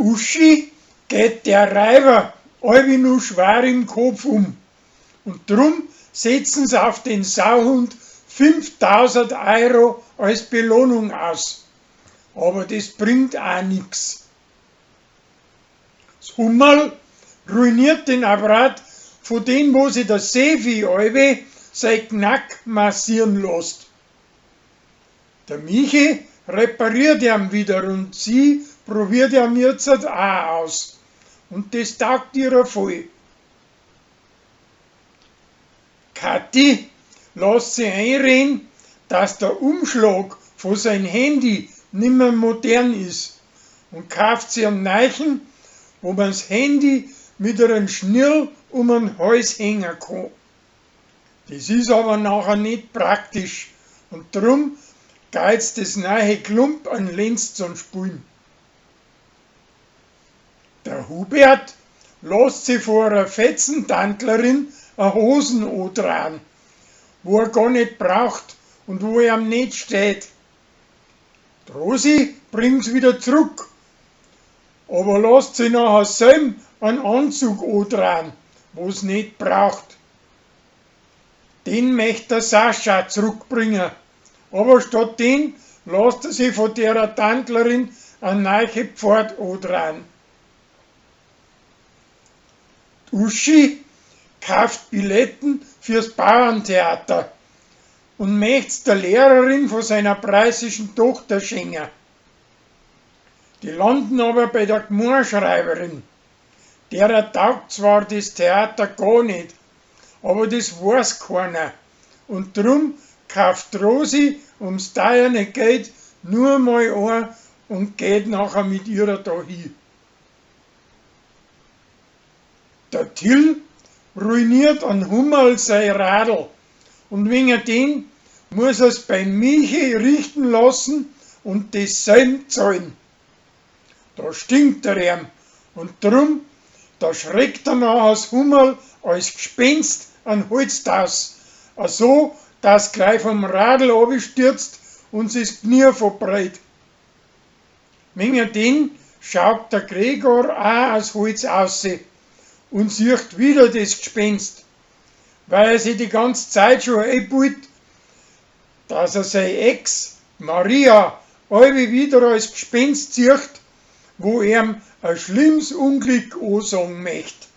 Der Uschi geht der Reiber allwi no schwar im Kopf um und drum setzen s' auf den Sauhund 5000 Euro als Belohnung aus. Aber des bringt aa nix. S Hummerl ruiniert den Apparat von dem, wo si der Sefi allwi sei Gnack massieren lost. Der Michi repariert eam wieder und sie probiert eam jetzt aa aus. Und des taugt ihrer voll. Kathi lasst si einreden, dass der Umschlag von sein Handy nimmer modern is und kauft si an neichen, wo man's Handy mit einem Schnürl um den Hals hängen kann. Des is aber nachher net praktisch und drum geht's des neue Klump an Lenz zum Spulen. Der Hubert lasst si vor a Fetzentantlerin a Hosen odrahn, wo er gar net braucht und wo eam net steht. D Rosi bringt's wieder zruck, aber lasst si nachher selb an Anzug odrahn, wo's net braucht. Den möcht der Sascha zruckbringen, aber statt den lasst er si von derer Tantlerin an neiche Pfad odrahn. D Uschi kauft Billetten fürs Bauerntheater und möcht's der Lehrerin von seiner preußischen Tochter schenken. Die landen aber bei der Gmoaschreiberin. Derer taugt zwar des Theater gar net, aber des woaß keiner und drum kauft Rosi ums teierne Geld nur mal ein und geht nachher mit ihrer dahi. Der Till ruiniert an Hummerl sei Radl und wegen dem muss er's beim Michi richten lassen und des selb zahlen. Da stinkt er eam und drum, da schreckt er nachher s Hummerl als Gspenst an Holz aus, aso dass gleich vom Radl abistürzt und sich's Knie verbreit. Wegen den schaut der Gregor aa aus Holz ausse und siecht wieder des Gspenst, weil er si die ganz Zeit scho einbildt, dass er sei Ex, Maria, allwi wieder als Gspenst siecht, wo eam a schlimms Unglück ansagen möcht.